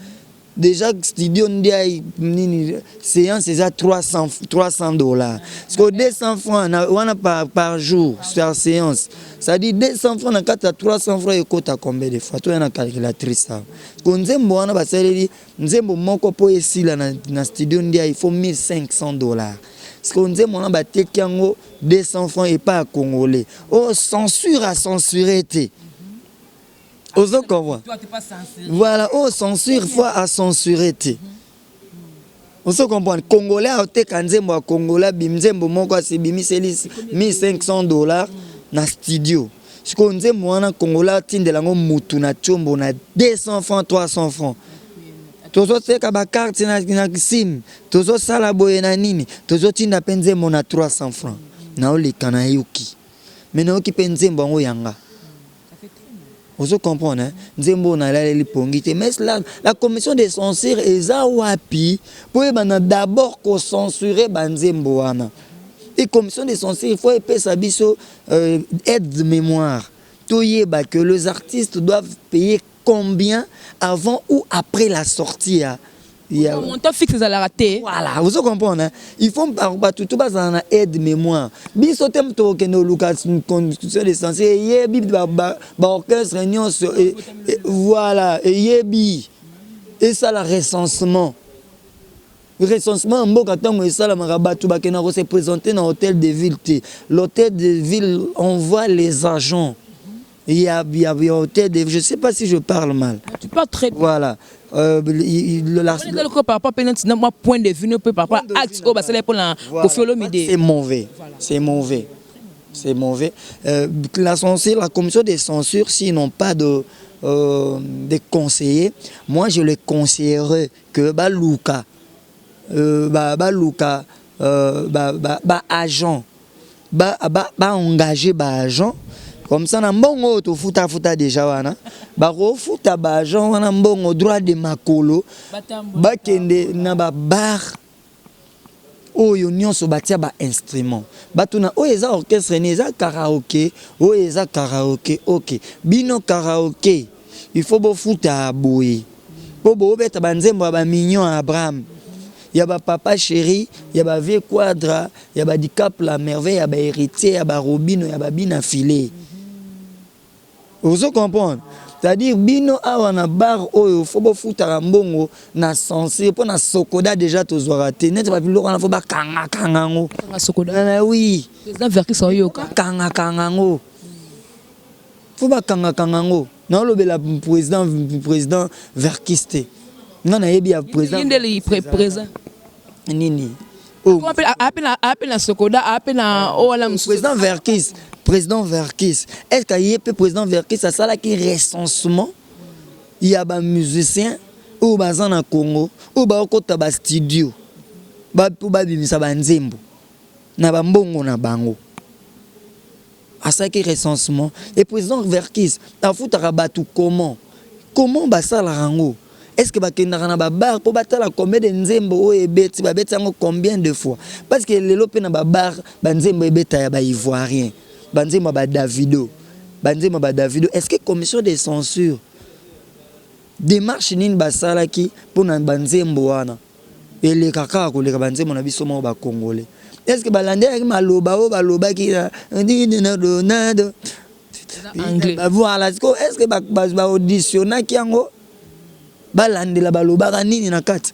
Déjà studio nde nini, séance eza 300, 300 $. Sikoyo 200 francs na wana par jour, par séance, c'est-à-dire 200 francs na kati ya 300 francs ekota combien de fois? Toya na calculatrice awa. Ko nzembo wana basaleli nzembo moko mpo esila na studio ndia, il faut 1500 $. Sikoyo nzembo wana bateki yango 200 francs epai ya Congolais oyo censure acensuré te. Ozo comprendre? Voilà, oyo censure fois acensuré te. Ozo comprendre? Congolais aoteka nzembo ya Congolais, abimi nzembo moko, asibimiseli 1500 $ na studio. Sikoyo nzembo wana, Congolais atindela yango mutu na tiombo na 200 francs, 300 francs. Tozoteka bacarte na sim, tozosala boye na nini, tozotinda mpe nzembo na 300 francs. Naoleka, nayoki me nayoki mpe nzembo yango yanga. Ozo comprendre, hein? Nzembo oyo nalaleli pongi te. Mais la commission de censure eza wapi mpo oyebana d'abord kocensurer banzembo wana? E commission de censure, il faut epesa biso aide de mémoire, toyeba que les artistes doivent payer combien avant ou après la sortie ya Ya montant fixe ezalaka te. Voilà, ozo comprendre, hein? Il faut bato to bazala na aide mémoire. Biso te moto okende oluka constitution de censure, eyebi baorchestre nyonso, voilà, eyebi esala recensement. Recensement ya mboka, ntango esalamaka, bato bakenda kose présenter na hôtel de ville te. L'hôtel de ville envoie les agents. Il y a hôtel de, je sais pas si je parle mal. Tu parles très bien. Voilà. Par rapport à moi, point de vue par rapport à acte oyo basala mpona Koffi Olomide. C'est mauvais, c'est mauvais, c'est mauvais. La censure, la commission des censures, s'ils n'ont pas de conseillers, moi je les conseillerais que baluka baluka ba agent, ba engager ba agent comme ça na mbongo oyo tofutafuta déjà wana, bakofuta baagent wana mbongo, droit de makolo, bakende na babar oyo nyonso batia bainstrument, batuna oyo eza orchestre ni eza karaoke, oyo eza karaoke, ok, bino karaoke, il faut bofuta boye mpo boobeta banzembo ya bamignon ya Abraham, ya bapapa chéri, ya bavieux Quadra, ya badicap la Merveille, ya bahéritier, ya barobino, ya babina file. Ozo comprendre? C'est-à-dire bino awa na bar oyo, faut bofutaka mbongo na censure, mpo na SOCODA déjà tozwaka te neti babiloko wana, faut bakangakanga yango. Oui, bakangakanga yango, faut bakangakanga yango. Naolobela président Verkis te, nga nayebi ya président nini. Ape na SOCODA, ape na oyo wana mosusu. Président Verkis, président Verkis, est ce que ye mpe président Verkis asalaki recensement ya bamusicien oyo baza na Congo, oyo bakokɔta bastudio mpo babimisa banzembo na bambongo na bango? Asalaki recensement? Et président Verkis afutaka bato comment? Comment basalaka yango? Est ce que bakendaka na babar mpo batala combien de nzembo oyo ebeti, babeti yango combien de fois? Parce que lelo mpe na babar, banzembo ebeta ya baivoirien, banzembo ya badavido, banzembo ya badavido. Est ce que commission de censure, démarche nini basalaki mpona banzembo wana eleka kaka koleka banzembo na biso moko bacongolais? Est ce que balandelaki maloba oyo balobaki nado? Voilà, est ce que baauditionnaki yango, balandela balobaka nini na kati?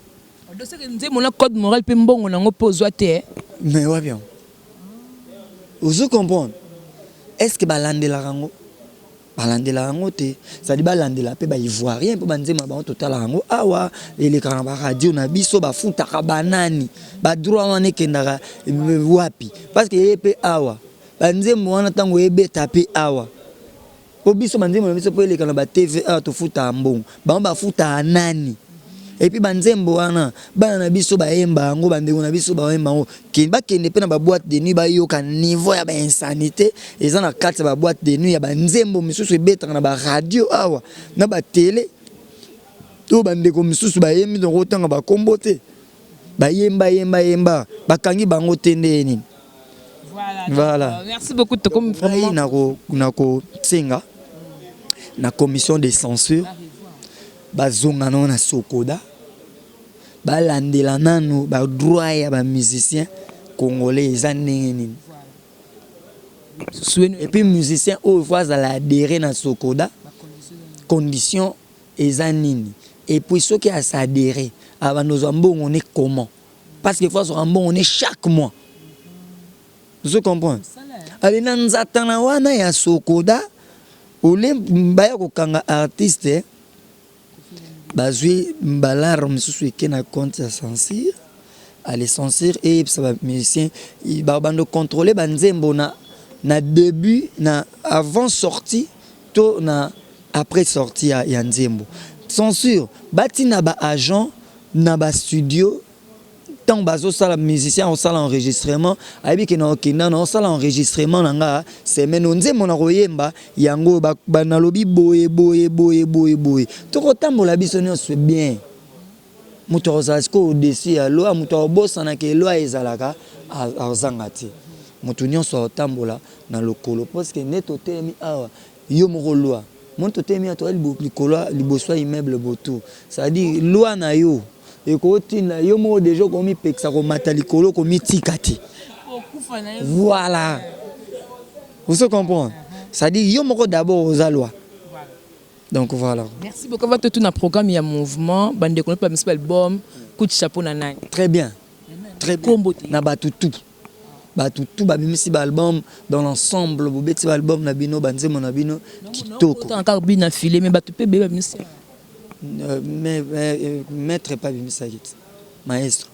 Nzembo na code moral mpe mbongo nango mpe ozwa te. Mais wapi yango? Ozo comprendre? Est ce que balandelaka yango? Balandelaka yango te. C'est-à-dire balandela mpe baivoirien, mpo banzembo na bango totalaka yango awa, elekaka na baradio na biso. Bafutaka banani? Badroit wana ekendaka wapi? Parce que ye mpe awa banzembo wana, ntango ebeta mpe awa, mpo biso banzembo na biso mpo eleka na batv awa, tofutaka mbongo. Bango bafutaka nani? Et puis banzembo wana, bana na biso bayemba yango, bandeko na biso bayemba yango, bakende mpe na baboîte de nuit, bayoka niveau ya bainsanité eza na kati ya baboîte de nuit, ya banzembo misusu ebetaka na baradio awa, na batele oyo bandeko misusu bayembi. Donk otanga bakombo te, bayemba yemba yemba, bakangi bango te, nde nini? Voilà. Merci beaucoup, tokomi vraiment na kosenga na commission de censure bazonga nano na SOCODA, balandela nano badroit ya bamusicien congolais eza ndenge nini. Et puis musicien oyo faut azala adhéré na SOCODA, condition eza nini? Et puis soki asadhéré, abanda ozwa mbongo ne comment? Parce que faut azwaka mbongo ne chaque mois. Ozo comprendre? Ale na nzata na wana ya SOCODA, ole baya kokanga artiste, bazwi balare mosusu eke na compte ya censure. Ale censure eyebisa bamusicien, babanda contrôler banzembo na début, na avant sortie to na après sortie ya nzembo. Censure batina baagent na bastudio. Ntango bazosala, musicien osala enregistrement, ayebi ke na okenda na osala enregistrement na nga semaine, nzembo na koyemba yango, nalobi boye boye boye boye boye, tokotambola biso nyonso bien. Moto akozala sikoyo au-dessus ya loi, moto akobosanaka eloi ezalaka azanga te. Moto nyonso akotambola na lokolo, parce que nde totelemi awa, yo moko loi moni, totelemi awa, toza likolo liboso ya immeuble boto, c'est-à-dire loi na yo. Ekotinda yo moko deja okomipekisa komata likolo, komitika te. Voilà, vous se comprendre, c'est-à-dire yo moko d'abord oza loi. Donc voilà. Merci beaucoup. Va tout na programme ya mouvement bandeko na pa album, coup de chapeau na nani? Très bien, très bien. Na bato tout, bato tout babimisi baalbum dans l'ensemble, bobeti baalbum na bino, banzembo na bino kitoko. Kaka bina filé, mais bato mpe babimisi. Mais maître pa abimisaki te, maestro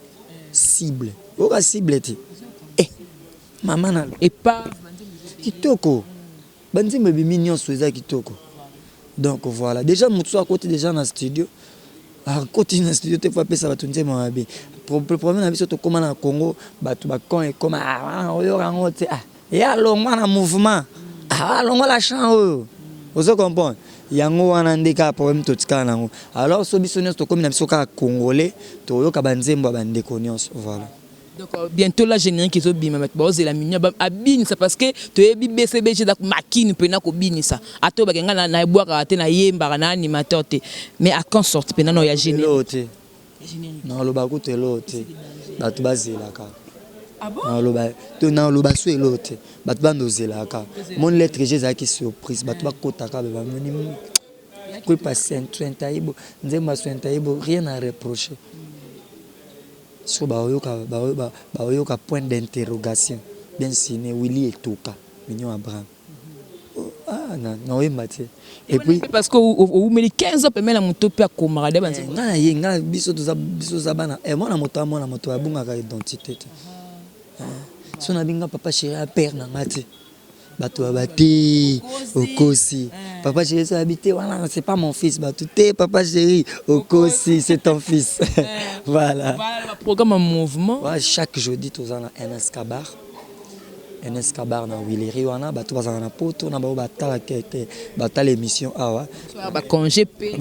cible, oyoka cible te, eh, mama na épave. Kitoko, banzembo ebimi nyonso eza kitoko. Donc voilà, déjà motu so akoti déjà na studio, akoti na studio te, fo apesa bato nzembo mabe. Problème na biso, tokóma na Congo, bato bacon ekóma, oyoka yango te, ye alongwa na mouvement, alongola champ oyo, ozo comprendre? Yango wana nde kaka problème totikala nango. Alors so biso nyonso tokómi na biso kaka congolais, toyoka banzembo ya bandeko nyonso, voilà. Donc bientôt la générique ezobima, bato baozela mignon abinisa, parce que toyebi BCBG eza makini mpena kobinisa. Ata oyo bakenga nayebwakaka te, nayembaka na animateur te, mais à quand sorti mpena no ya générique te? Naloba kutu eloo te, bato bazelaka. Naloba to naloba so eloo te, bato banda ozelaka. Moni lettre G ezalaki surprise, bato bakotaka bamoni kwepa Swentaibo, nzembo ya Swentaibo, rien à reprocher. So baoyoka, baoyoka point d'interrogation bien signé Willy Etoka, Mignon Abraham. Ah, naoyemba te. Et puis parce que oumeli 15 ans pembe na moto mpe akomaka de banzembo. Nga na ye, nga biso toza, biso toza bana mwana moto, mwana moto abungaka identité te. So nabinga papa chéri ya père na nga te, bato baba te, okosi. Papa chéri so abi te wana, c'est pas mon fils. Bato te, papa chéri okosi, c'est ton fils, voilà. Programme en mouvement. Ouais, chaque jeudi toza na NSK Bar, NSK Bar na Wileri wana. Bato bazala na poto na bao batalaka te, batala émission awa. Bacongé mpe.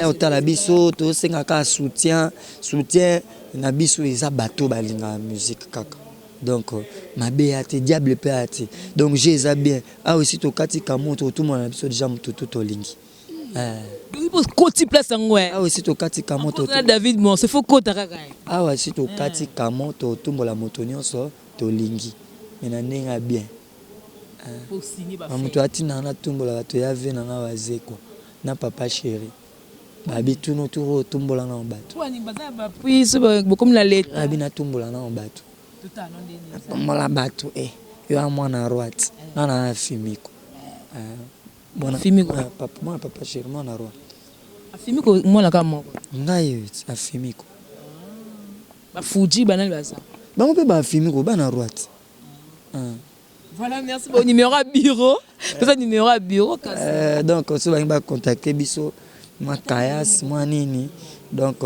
Otala biso, tosengaka soutien. Soutien na biso eza bato balingaka musique kaka. Donc mabe ya te, diable mpe aya te. Donc je eza bien awa, esi tokati kamo, totumona na biso déjà motutu tolingi. Koti place yango. Awa esi tokati kamo. David Morse, faut kota kaka. Awa esi tokati kamo, totumbola moto nyonso tolingi, me na ndenge ya bien. Moto atinaka natumbola bato ya ve nanga bazekwa na papa chéri, babi tunu turu otumbola nao bato. Bokomi na leta. Abi natumbola nao bato, natombola bato e yo ya mwana roi ti nga na afimiko. Afimiko. Mwana papa chéri, mwana roi. Afimiko mwana kaka moko? Ngai afimiko. Bafuji banani baza? Bango mpe baafimiko, bana roi ti. Voilà, merci. Bon, numéro à bureau. C'est numéro à bureau. Donc, so balingi bacontacte biso, mwa kayas, mwa nini, donc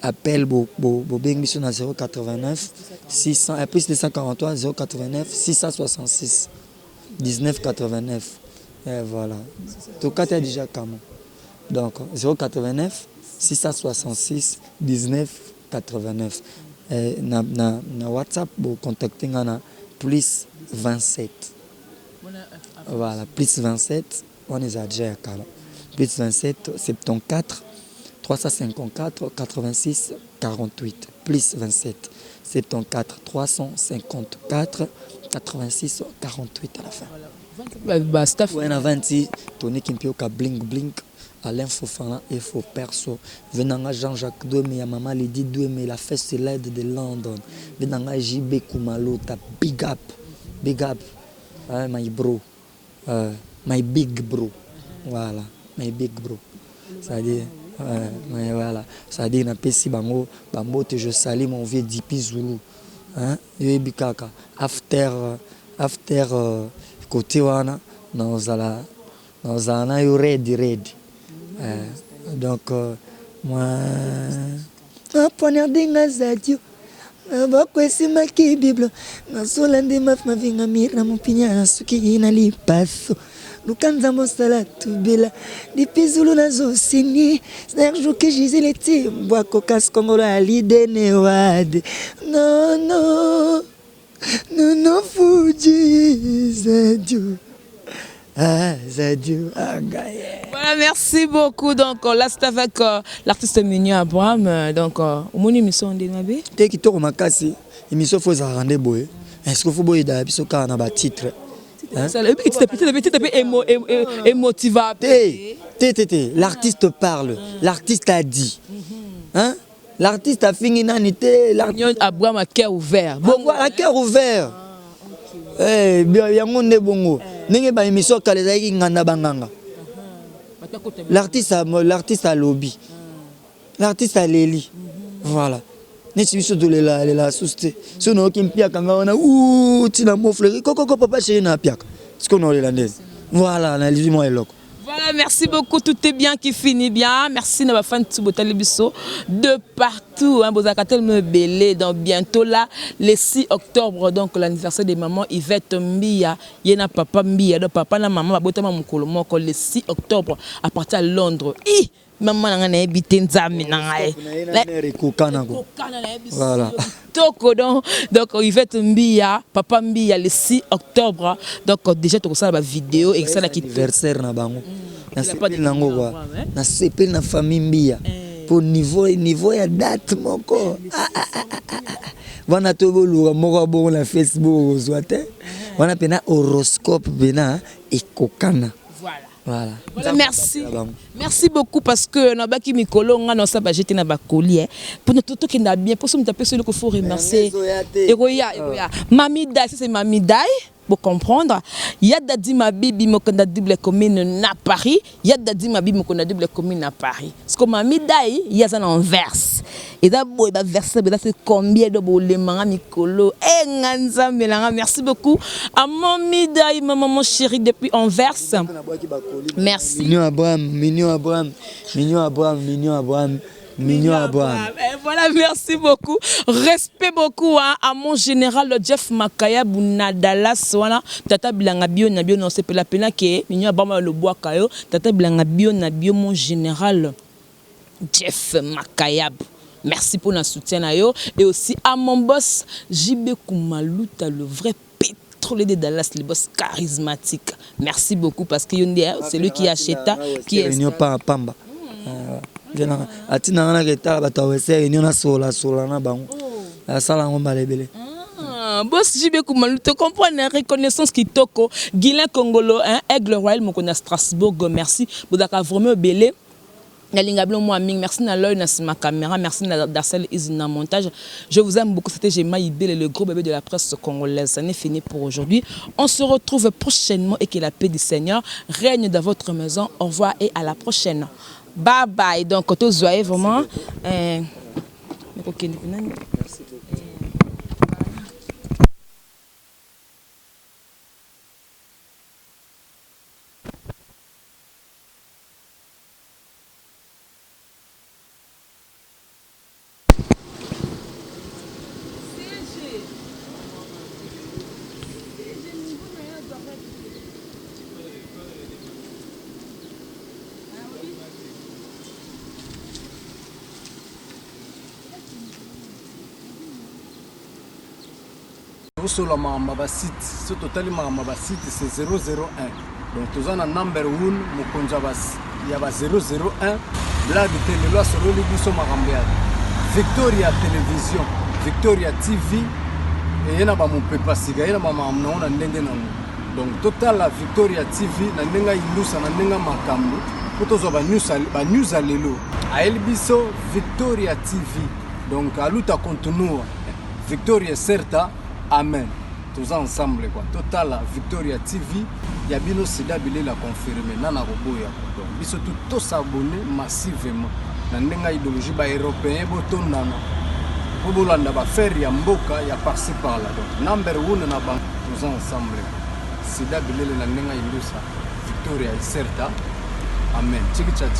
appel, bobengi biso na 089 600, plus 243 089 666 19 89. Et voilà, tokati ya déjà kamo. Donc 089 666 19 89. Eh, na WhatsApp bocontacte nga na plus 27, voilà, plus 27 wana eza déjà ya kala, plus 27 74 354 86 48, plus 27 74 354 86 48 à la fin. Bastaff. Ouais, na 26 Tony Kimpioka, blink blink, Alain Fofana et Faux Perso venanga, Jean-Jacques Doueme ya mama Lydie Doueme, la fesse l'aide de London, venanga JB Kumalota, big up, big up, my bro, my big bro, voilà, my big bro, c'est-à-dire ouais, voilà, c'est-à-dire napesi bango bambote. Je salue mon vieux Dipi Zulu, hein, yoyebi kaka after after côté wana nazala na yo red red. Donc moi apoignarde nga zadio maboko esimaki bible, nasola nde mafinga mira mopinya na suki na lipaso, luka Nzambe osala tubela depuis Zulu nazosini Serge ke Gisele ti mbwako kasi kongolo alidene wade non non non non Fuji Zadio, ah Zadio, ah gaye. Voilà, merci beaucoup. Donc là, c'est avec l'artiste Mignon Abraham. Donc, omoni émission ndenge mabe. Te, kitoko makasi. Émission faut ezalaka nde boye. Est ce que faut boyedaka biso kaka na batitre? Petit peu émotivable. Te, te, te, te. L'artiste parle, l'artiste a dit, hein? L'artiste afingi nani te. Mignon Abraham à cœur ouvert. Bon, à cœur ouvert. Eh, yango nde bongo ndenge baémission kala ezalaki nganda banganga. L'artiste alobi, l'artiste aleli, voilà. Neti biso tolela lela susu te. So nayoki mpiaka nga wana ntina mofleri kokoko papa chéri na apiaka sikoyo naolela ndeni. Voilà, nalizwi mwa eloko. Voilà, merci beaucoup. Tout est bien qui finit bien. Merci na fan botali biso de partout. Hein, bozalaka tellement ebele. Donc bientôt là, le 6 octobre, donc l'anniversaire de maman Yvette Mbia, yena papa Mbia, donc papa na maman babotama mokolo moko le 6 octobre à partir de Londres. I maman na nga nayebi te, Nzambe na ngai. Ekokana ko. Voilà. Toko donc Yvette Mbia, papa Mbia, le 6 octobre. Donc déjà tokosala ba vidéo et ça la anniversaire na bango. Nasepeli nango kwa nasepeli na famille Mbia po niveau ya date moko. Ah, ah, ah, ah, ah. Wana toboluka moko ya bongo na Facebook ozwa te. Wana mpena horoscope mpena ekokana. Voilà. Voilà. Voilà, merci. Merci beaucoup parce que na baki mikolo nga na saba j'étais na bakoli hein. Pour tout tout qui na bien pour ça m'taper celui qu'il faut remercier. Ekoya, ekoya. Mami Dai, ça c'est Mami Dai. Pour comprendre, il y a Dadi Mabibi mokonda double commune na Paris, il y a Dadi Mabibi mokonda double commune à Paris. Parce que Mami Dai, il y a ça en verse. Et là boy ba verse ba c'est combien de bolemanga mikolo eh nganza melanga. Merci beaucoup à Mami Dai, ma maman chérie depuis Anvers. Merci. Mignon Abraham, Mignon Abraham, Mignon Abraham, Mignon Abraham, Mignon Abraham. Et voilà, merci beaucoup. Respect beaucoup, hein, à mon général Jeff Makaya Buna Dallas wana tata bilanga bio na bio non c'est la pena ke Mignon Abraham le bois kayo tata bilanga bio na bio mon général Jeff Makayab. Merci pour notre soutien na yo et aussi à mon boss JB Kumaluta, le vrai pétrolier de Dallas, le boss charismatique. Merci beaucoup parce que c'est lui qui achète qui est Réunion pa pamba. Atina nga na ketala bato ya wese réunion nasola sola na bango asala yango mbala ebele. Ah, boss JB Kumalu, te comprends, reconnaissance kitoko. Guilain Congolo, hein, Aigle Royal, mon à Strasbourg, merci. Bozalaka vraiment ebele. Nalinga bino mwa mingi. Merci na l'œil na ma caméra, merci na Darcel Is na montage. Je vous aime beaucoup. C'était Gemma Ibele, le gros bébé de la presse congolaise. Ça n'est fini pour aujourd'hui. On se retrouve prochainement et que la paix du Seigneur règne dans votre maison. Au revoir et à la prochaine. Bye bye. Donc, soyez vraiment. Merci beaucoup. Osola makambo ya basite. So totali makambo ya basite, c'est 001. Donc toza na number 1, mokonzi ya ba 001. Blague te, lelo asololi biso makambo ya Victoria Télévision, Victoria TV. Eye na bamopepa sika, ye na bamakambo nango na ndenge nango. Donc totala Victoria TV na ndenge ayindusa na ndenge makambo mpo tozwa banews ya lelo. Ayeli biso Victoria TV. Donc aluta continua, victoria certa, amen. Toza ensemble quoi. Totala Victoria TV ya bino sida bilela confirme nana koboya. Donc biso tu tos'abonner massivement na ndenge ya idéologie baeuropéen botondana mpo bolanda baaffaire ya mboka ya par-ci par-là. Donc number one na bango, toza ensemble. Sida bilele na ndenge ya indusa, victoria certa, amen. Tiki.